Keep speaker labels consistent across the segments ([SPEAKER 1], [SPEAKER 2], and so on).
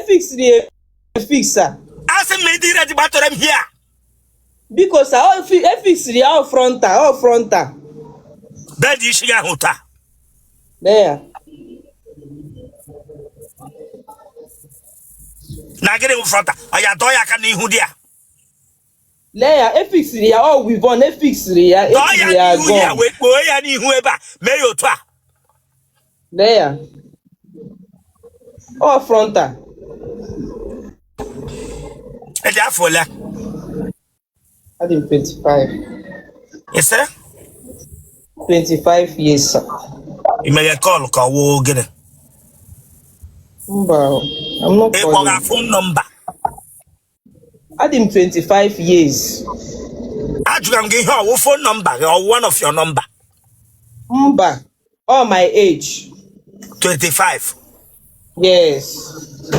[SPEAKER 1] Efixiri ya efix, sir.
[SPEAKER 2] Asị m ma ị dị ready, gbatụrụ m here.
[SPEAKER 1] Biko sir, efixiri ya, ọ frontal, ọ frontal.
[SPEAKER 2] Bend isi gị ahụ taa.
[SPEAKER 1] Lee ya.
[SPEAKER 2] Na gịnị bụ frontal? Ọ ya dọọ ya aka n'ihu di ya.
[SPEAKER 1] Lee ya, efixiri ya, ọ weave-on, efixiri ya.
[SPEAKER 2] Dọọ ya
[SPEAKER 1] Etiri ya
[SPEAKER 2] n'ihu ya.
[SPEAKER 1] gum.
[SPEAKER 2] Wee kpoo ya n'ihu ebe a, mee ya otu a.
[SPEAKER 1] Lee ya, ọ frontal.
[SPEAKER 2] Ị dị afọ ole?
[SPEAKER 1] Adị m 25.
[SPEAKER 2] Ị sịrị?
[SPEAKER 1] 25 years, sir.
[SPEAKER 2] Ị meghe call ka ọ wụ gịnị?
[SPEAKER 1] Mba, I'm not
[SPEAKER 2] Ị kpọga
[SPEAKER 1] calling.
[SPEAKER 2] phone number.
[SPEAKER 1] Adị m 25 years.
[SPEAKER 2] Ajụga m gị ihe, ọ wụ phone number gị, ọ wụ one of your number?
[SPEAKER 1] Mba, all my age.
[SPEAKER 2] 25?
[SPEAKER 1] Yes.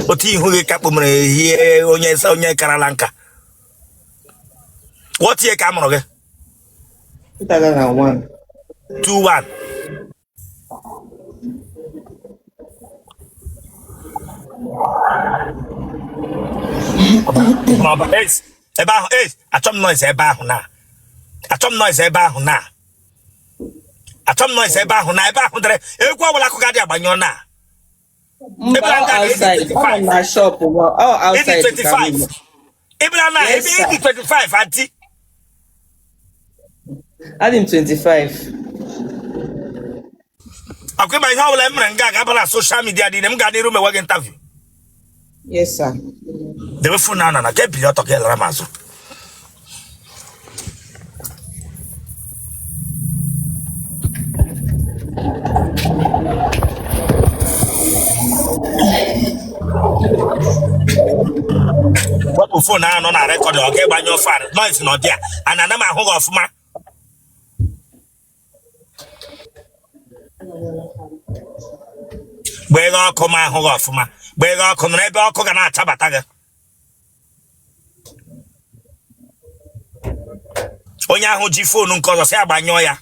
[SPEAKER 2] Otu ihu gị ka kpomere ehie onye karala nka. What year ka a mụrụ gị?
[SPEAKER 1] 2001.
[SPEAKER 2] 21. Ebe ahụ, achọ m noise ebe ahụ na achọ m noise ebe ahụ na achọ m noise ebe ahụ na ebe ahụ dere egwu ọbụla akụkọ adị agbanyụọ na
[SPEAKER 1] Mba,
[SPEAKER 2] ebe
[SPEAKER 1] ọ outside. Ọ nọ na shop. Ọ outside ka m nọ.
[SPEAKER 2] Ịbịara na
[SPEAKER 1] Yes,
[SPEAKER 2] ebe
[SPEAKER 1] sir.
[SPEAKER 2] ịdị 25, aunty?
[SPEAKER 1] Adị m 25.
[SPEAKER 2] Akwa ịma ihe ọbụla m mere nga ga-aba na social media niile, m ga n'iru mewe gị interview.
[SPEAKER 1] Yes, sir.
[SPEAKER 2] Debe phone na na ka ebili ọtọ ka lara m azụ. Wepụ phone ahụ nọ na record, ọ ga-agbanyụ fan noise na ọ dị a ana ana m ahụ gị ọfụma. Gbeghe ọkụ ma ahụ gị ọfụma. Gbeghe ọkụ, nọrọ ebe ọkụ ga na-achabata gị. Onye ahụ ji phone nke ọzọ, sị agbanyụọ ya.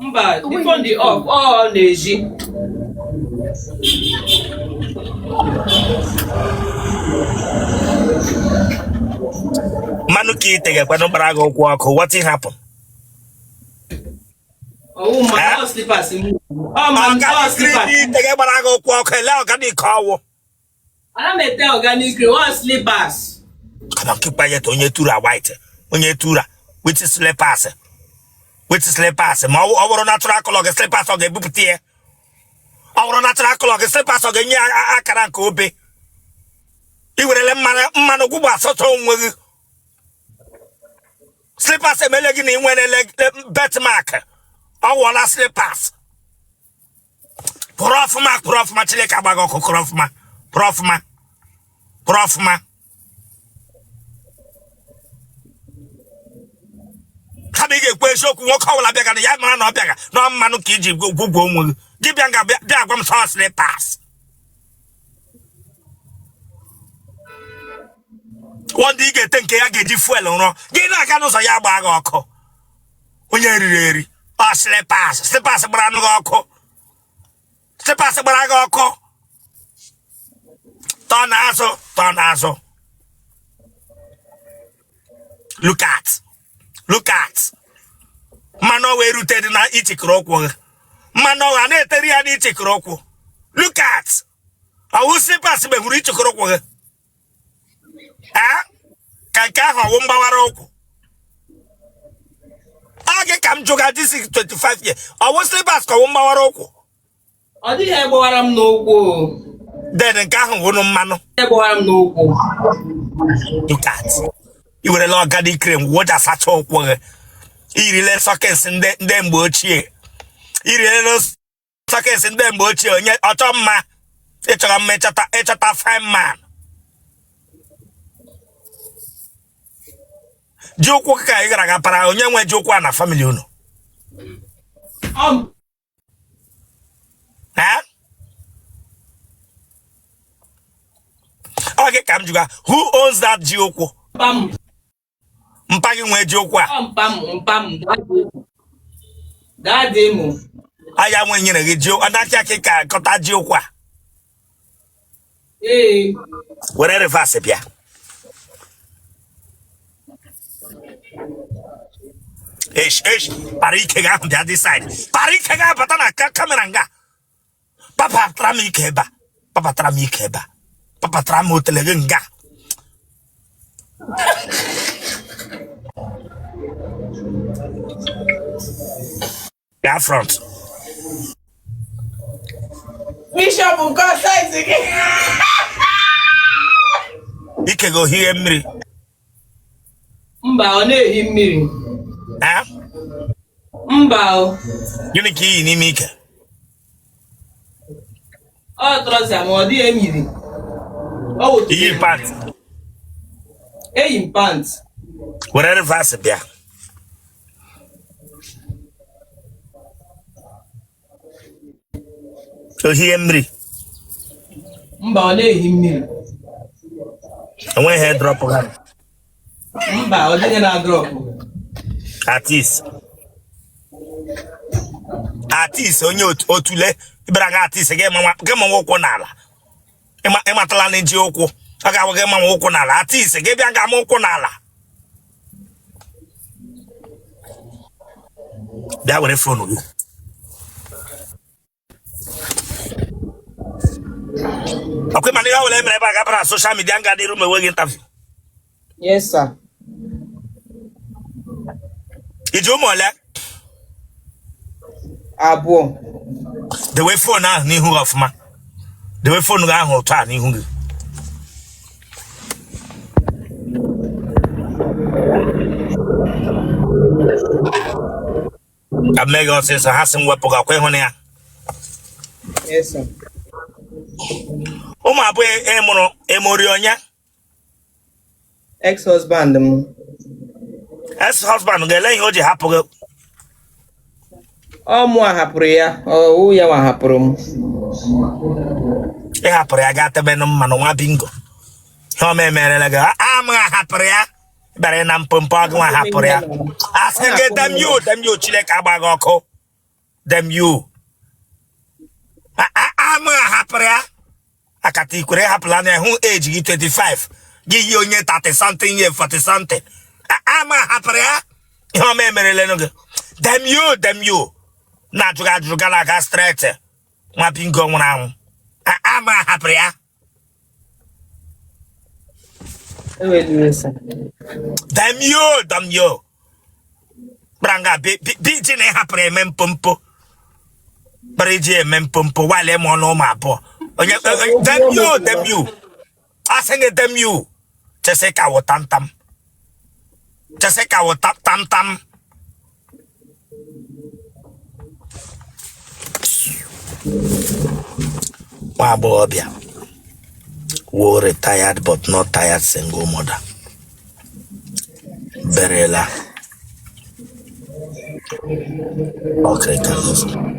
[SPEAKER 1] Mba, the phone dị off, ọ na-eji.
[SPEAKER 2] Mmanụ ka itegekwanụ gbara gị ụkwụ ọkụ. What happen?
[SPEAKER 1] Ọwụ mmanụ, ọ slippers m. Ọ mmanụ, ọ slippers.
[SPEAKER 2] Itege gbara gị ụkwụ ọkụ, ele organic ọ wụ?
[SPEAKER 1] Ana m ete organic cream, ọ slippers.
[SPEAKER 2] Come on, keep quiet. Onye tura white, onye tura with slippers, with slippers. Ma ọ bụrụ natural color gị, slippers ọ ga-ebupụta ya. Ọ bụrụ natural color gị, slippers ọ ga-enye akara nke obe. I werele mmanụ gwụgbu asatọ onwe gị. Slippers emele gị na ị nwere birthmark, ọ wụọla slippers. Pụrụ ọfụma, pụrụ ọfụma. Chineke agbaghị ọkụ. Pụrụ ọfụma, pụrụ ọfụma, pụrụ ọfụma. Kama ị ga-ekwu eziokwu, nwoke ọbụla bịaga na ya mara na ọ bịaga na mmanụ ka iji gwugwo onwe gị. Gị bịa nga bịa agwa m sọ slippers. Wọndị ị ga-ete nke ya ga-eji fuel rụọ, gị na-aga n'ụzọ ya gbaa gị ọkụ. Onye riri eri, ọ slippers. Slippers gbara anụ gị ọkụ, slippers gbara gị ọkụ. Tọọ n'azụ, tọọ n'azụ. Look at, look at. Mmanụ ọwa erute dị na ichikere ụkwụ gị. Mmanụ ọwa na-eteri ya n'ichikere ụkwụ. Look at. Ọwụ slippers mehuru ichikere ụkwụ gị ka nke ahụ ọwụ mgbawara ụkwụ ọ gị ka m jụga. This is 25 years, ọwụ slippers ka ọwụ mgbawara ụkwụ?
[SPEAKER 1] Ọ dịghị egbawara m n'ụkwụ.
[SPEAKER 2] Then nke ahụ wụnụ mmanụ.
[SPEAKER 1] Egbawara m n'ụkwụ.
[SPEAKER 2] Look at. I werela organic cream wụja sacha ụkwụ gị. Irile stockings ndị mgbe ochie, irile stockings ndị mgbe ochie. Onye ọchọ mma, ịchọrọ mma, ịchọta fine man. Ji ụkwụ ka ị gara aga para. Onye nwe ji ụkwụ a na family unu? Ọ gị ka m jụga, who owns that ji ụkwụ? Mpa gị nwee ji ụkwụ a?
[SPEAKER 1] Daddy m.
[SPEAKER 2] Aya nwe nyere gị ji n'aka ka kọta ji ụkwụ a?
[SPEAKER 1] Ee.
[SPEAKER 2] Were reverse bịa. Esh esh, para ike gị ahụ bịa this side. Para ike gị abata na camera nga. Papatara m ike ebe a. Papatara m ike ebe a. Papatara m otele gị nga. Gaa front.
[SPEAKER 1] Bishop nke size gị.
[SPEAKER 2] Ike gị o hie mmiri.
[SPEAKER 1] Mba, ọ na-ehi mmiri.
[SPEAKER 2] Eh?
[SPEAKER 1] Mba o.
[SPEAKER 2] Gịnị ka i yi n'ime ike?
[SPEAKER 1] Ọ trouser ma ọ dịghị emiri. Ọ wụ
[SPEAKER 2] I yi pant.
[SPEAKER 1] Eyi m pant.
[SPEAKER 2] Were reverse bịa. O hie mmiri.
[SPEAKER 1] Mba, ọ na-ehi mmiri.
[SPEAKER 2] Enweghị ihe drop ha.
[SPEAKER 1] Mba, ọ dịghị na drop.
[SPEAKER 2] Artist. Artist onye otule bịara ga artist gị manwa ụkwụ n'ala. Ịmatala na eji ụkwụ. Ọ ga-awụ gị manwa ụkwụ n'ala. Artist gị bịa ga ama ụkwụ n'ala. Bịa were phone gị. Ọkwa mana ihe ọbụla e mere ebe a ga-abara na social media nga dịrụ ma enweghị interview.
[SPEAKER 1] Yes, sir.
[SPEAKER 2] I ji ụmụ ole?
[SPEAKER 1] Abụọ.
[SPEAKER 2] Dewe phone ahụ n'ihu gị ọfụma. Dewe phone gị ahụ otu a n'ihu gị. Ka m mee gị ọsịsọ ha sị m wepụ gị ọkwa ịhụ na ya.
[SPEAKER 1] Yes, sir.
[SPEAKER 2] Ụmụ abụọ ị mụrụ emori onye?
[SPEAKER 1] Ex-husband m.
[SPEAKER 2] Ex-husband ga-ele ihe o ji hapụ gị.
[SPEAKER 1] Ọ mụ hapụrụ ya, ọ wụ ya nwa hapụrụ m.
[SPEAKER 2] Ị hapụrụ ya gaa tebenụ mmanụ nwa bingo. Ihe ọma emerela gị. A m hapụrụ ya. Bịara na mpompo ọ gị nwa hapụrụ ya. Asị gị damn you, damn you, Chineke agba gị ọkụ. Damn you. A m hapụrụ ya. Akata ikwere hapụla na hụ age gị 25 gị yi onye 30 something ye 40 something. A m hapụrụ ya. Ihe ọma emerela gị. Damn you, damn you. Na-ajụ gị ajụjụ gara aga straight. Nwa bingo nwụrụ anwụ. A m hapụrụ ya. Damn you, damn you. Branga bi ji na ị hapụrụ eme mpompo. Kpara iji eme mpompo while ịmụ ọnụ ụmụ abụọ. Onye damn you, damn you. Asị gị damn you. Chesị ka wụ tamtam. Chesị ka wụ tamtam. Nwa agbọghọbịa wụ retired but not tired single mother berela ọkịrịka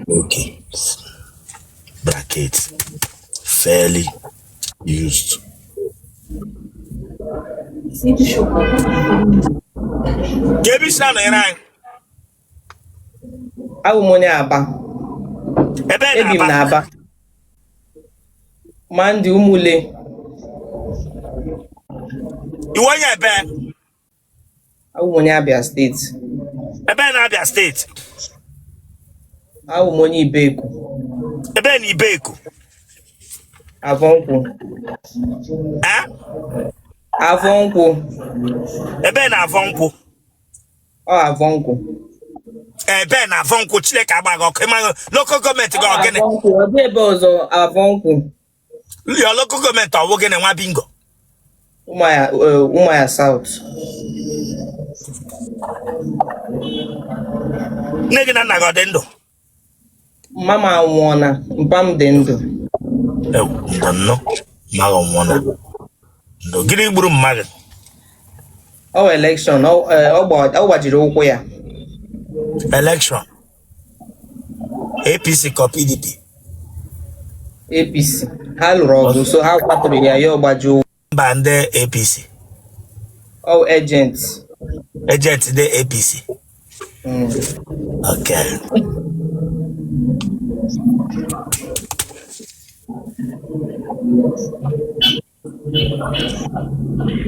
[SPEAKER 2] oke bracket fairly used. Ka ebe i si na-anọnyere anyị?
[SPEAKER 1] Abụ m onye Aba.
[SPEAKER 2] Ebe
[SPEAKER 1] Ebi m
[SPEAKER 2] na Aba?
[SPEAKER 1] n'Aba. Mandi Umule.
[SPEAKER 2] Ị wụ onye ebe?
[SPEAKER 1] Abụ m onye Abia steeti.
[SPEAKER 2] Ebe na Abia steeti?
[SPEAKER 1] Abụ m onye Ibeku.
[SPEAKER 2] Ebe na Ibeku?
[SPEAKER 1] Avọ Nkwụ.
[SPEAKER 2] Eh?
[SPEAKER 1] Avọ Nkwụ.
[SPEAKER 2] Ebe na Avọ Nkwụ?
[SPEAKER 1] Ọ Avọ Nkwụ.
[SPEAKER 2] Ebe na Avọ Nkwụ Chineke agba gị ọkụ ịmaghị local government gị ọ gịnị?
[SPEAKER 1] Avọ Nkwụ, ọ dị ebe ọzọ Avọ Nkwụ.
[SPEAKER 2] Your local government ọ wụ gịnị nwa bingo?
[SPEAKER 1] Umuahia, Umuahia South.
[SPEAKER 2] Nne gị na nna gị ọ dị ndụ?
[SPEAKER 1] Mma m anwụọna, mpa m dị ndụ.
[SPEAKER 2] Ewu, ndụ nnọọ, mma gị ọnwụọna. Ndụ gịnị gburu mma gị?
[SPEAKER 1] Ọ election, ọ gbajiri ụkwụ ya.
[SPEAKER 2] Election. APC ka PDP?
[SPEAKER 1] APC. Ha lụrụ ọgụ so ha kwaturu ya, ya ọgbaji ụkwụ.
[SPEAKER 2] Mba ndị APC.
[SPEAKER 1] Ọ agent.
[SPEAKER 2] Agent ndị APC. Okay.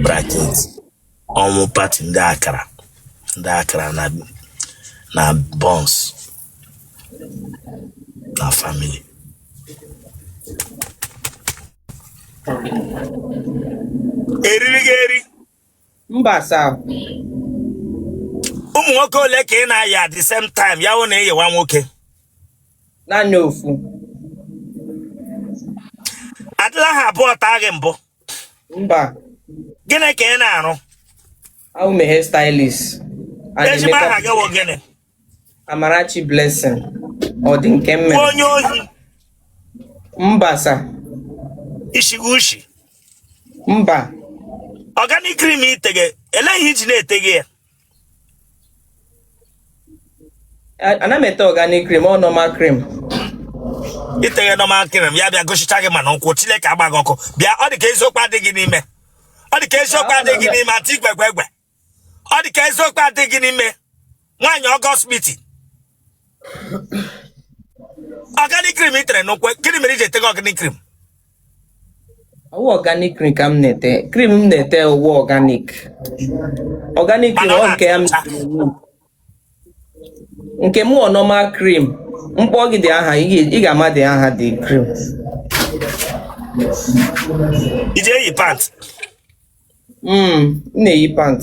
[SPEAKER 2] Bracket ọnwụ party ndị akara ndị akara na na buns na family. Eriri gị eri?
[SPEAKER 1] Mba, sir.
[SPEAKER 2] Ụmụ nwoke ole ka ị na-ayị at the same time, ya wụ na ị yịwa nwoke?
[SPEAKER 1] Naanị ofu.
[SPEAKER 2] Adịla ha abụọ taa gị mbụ?
[SPEAKER 1] Mba.
[SPEAKER 2] Gịnị ka ị na-arụ?
[SPEAKER 1] Awụ m hair stylist and
[SPEAKER 2] Ezigbo
[SPEAKER 1] makeup.
[SPEAKER 2] aha gị wụ gịnị?
[SPEAKER 1] Amarachi Blessing. Ọ dị nke m mere.
[SPEAKER 2] Onye ohi?
[SPEAKER 1] Mba, sir.
[SPEAKER 2] Ishi gị ushi?
[SPEAKER 1] Mba.
[SPEAKER 2] Organic cream ite gị, elee ihe iji na-ete gị ya?
[SPEAKER 1] Ana m ete organic cream, ọ normal cream.
[SPEAKER 2] Iteghe normal cream, ya bịa gosicha gị mana ụkwụ. Chineke agba gị ọkụ. Bịa, ọ dị ka eziokwu adịghị n'ime. Ọ dị ka eziokwu adịghị n'ime atị igwegwe egwe. Ọ dị ka eziokwu adịghị n'ime. Nwaanyị August meeting. Organic cream i tere n'ụkwụ, gịnị mere iji etega organic cream?
[SPEAKER 1] Ọwụ organic cream ka m na-ete. Cream m na-ete ọwụ organic. Organic cream
[SPEAKER 2] Mana ọ
[SPEAKER 1] ọ nke ya m
[SPEAKER 2] na-acha.
[SPEAKER 1] Nke m wụ normal cream. M kpọọ gị dị aha, ị ga-ama dị aha dị cream.
[SPEAKER 2] Iji eyi pant?
[SPEAKER 1] M na-eyi pant.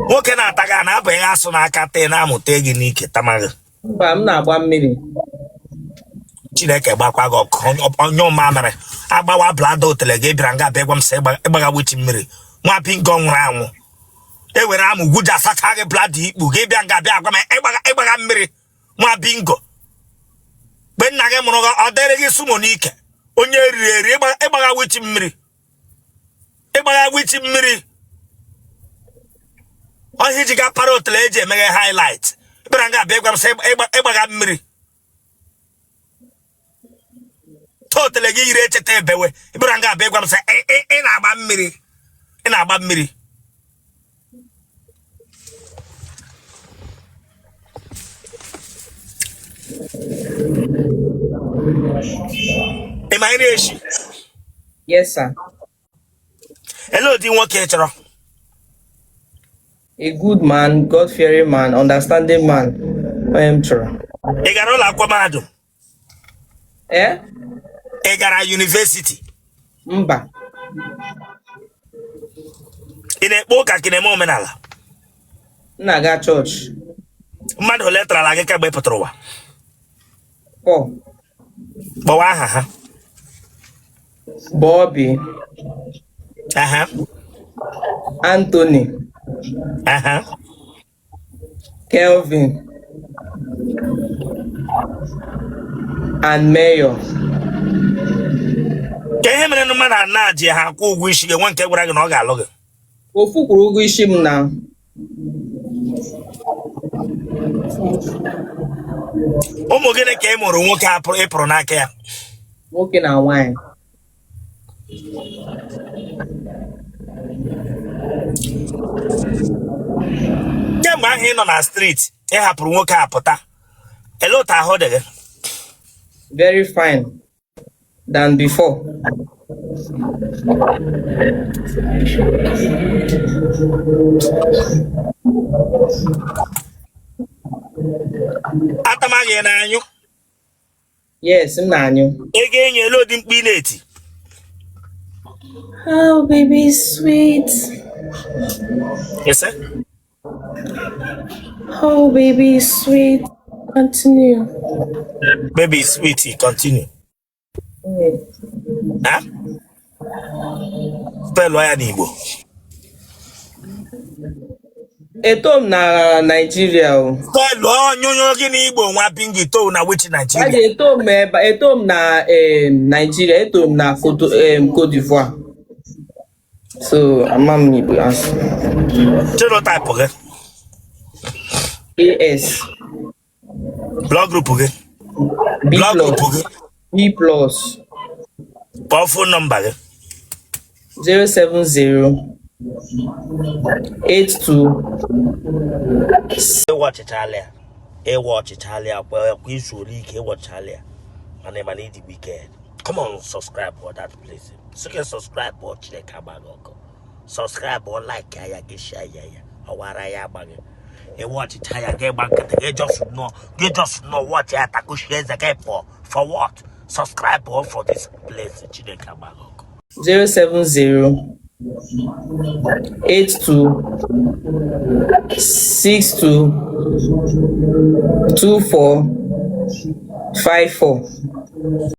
[SPEAKER 2] Nwoke na-ata gị a na-abanye asụ n'aka tee na-amụta gị n'ike tamaghị?
[SPEAKER 1] Mba, m na-agba mmiri.
[SPEAKER 2] Chineke gbakwa gị ọkụ, onye mamịrị agbawa bladder otele gị bịara nga bịa gwa m sị ịgbaga wichi mmiri. Nwa bingo nwụrụ anwụ ewere amụ gwuji asacha gị bladder ikpu gị bịa nga bịa gwa m ịgbaga mmiri. Nwa bingo, mgbe nna gị mụrụ gị ọ dịrị gị sumo n'ike, onye eriri eri. Ịgbaga wichi mmiri, ịgbaga wichi mmiri ọhịa iji ga para otele eji emeghe highlight bịara nga bịa gwa m sị ịgbaga mmiri otele gị yiri echeta ebewe bịara nga bịa gwa m sị ị na-agba mmiri, ị na-agba mmiri. Ị ma nri eshi?
[SPEAKER 1] Yes, sir.
[SPEAKER 2] Ele ụdị nwoke ị chọrọ?
[SPEAKER 1] A good man, God-fearing man, understanding man. Onye m chọrọ.
[SPEAKER 2] Ị gara ụlọ akwụkwọ mahadum?
[SPEAKER 1] Eh?
[SPEAKER 2] Ị gara yunivesiti?
[SPEAKER 1] Mba.
[SPEAKER 2] Ị na-ekpe ụka ka ị na-eme omenala?
[SPEAKER 1] M na-aga chọọchị.
[SPEAKER 2] Mmadụ ole tarala gị kemgbe ị pụtara ụwa?
[SPEAKER 1] Four.
[SPEAKER 2] Kpọwa aha ha.
[SPEAKER 1] Bobby.
[SPEAKER 2] Aha.
[SPEAKER 1] Anthony.
[SPEAKER 2] Aha.
[SPEAKER 1] Kelvin and Mayor.
[SPEAKER 2] Ka ihe mere na mmadụ a na-ji ha akwụ ụgwọ isi gị, nwe nke gwara gị na ọ ga-alụ gị?
[SPEAKER 1] Ofu kwụrụ ụgwọ isi m na.
[SPEAKER 2] Ụmụ gịnị ka ị mụrụ nwoke a ị pụrụ n'aka ya?
[SPEAKER 1] Nwoke na nwaanyị.
[SPEAKER 2] Kemgbe ahụ ị nọ na street ị hapụrụ nwoke a pụta, ele otu ahụ dị gị?
[SPEAKER 1] Very fine than before.
[SPEAKER 2] Atamaghị na-anyụ?
[SPEAKER 1] Yes, m na-anyụ.
[SPEAKER 2] Ego enyi, ele ụdị mkpu ị na-eti?
[SPEAKER 3] Oh, baby, sweet.
[SPEAKER 2] Ise?
[SPEAKER 3] Oh, baby, sweet. Continue.
[SPEAKER 2] Baby sweet, continue. Ha spellụ ya n'Igbo.
[SPEAKER 1] Eto m na Naịjirịa o.
[SPEAKER 2] Spellụ onyonyo gị n'Igbo, nwa bingi to na which Nigeria?
[SPEAKER 1] Daddy, eto m ebe eto m na Naịjirịa, eto m na Cote d'Ivoire. So, ama m Igbo asụ.
[SPEAKER 2] Genotype gị?
[SPEAKER 1] AS.
[SPEAKER 2] Blood group gị?
[SPEAKER 1] B
[SPEAKER 2] Blood
[SPEAKER 1] plus.
[SPEAKER 2] group gị?
[SPEAKER 1] B plus.
[SPEAKER 2] Kpọọ phone number gị.
[SPEAKER 1] 070 82
[SPEAKER 2] Ịwa ọchịchala ya, ịwa ọchịchala ya kwa kwa izu ole ike ịwọchala ya. Mana ịma na ịdị wicked. Come on, subscribe for that place. Sị gị subscribe ọ, Chineke agba gị ọkụ. Subscribe ọ, like ya, gị share ya, ya ọwara ya agba gị. Ịwa ọchịcha ya, gị gba nkịtị, gị just nọ, gị just nọ watch ya, takushie eze gị pụọ. For what? Subscribe ọ for this place. Chineke agba gị ọkụ.
[SPEAKER 1] 070 82 62 24 54.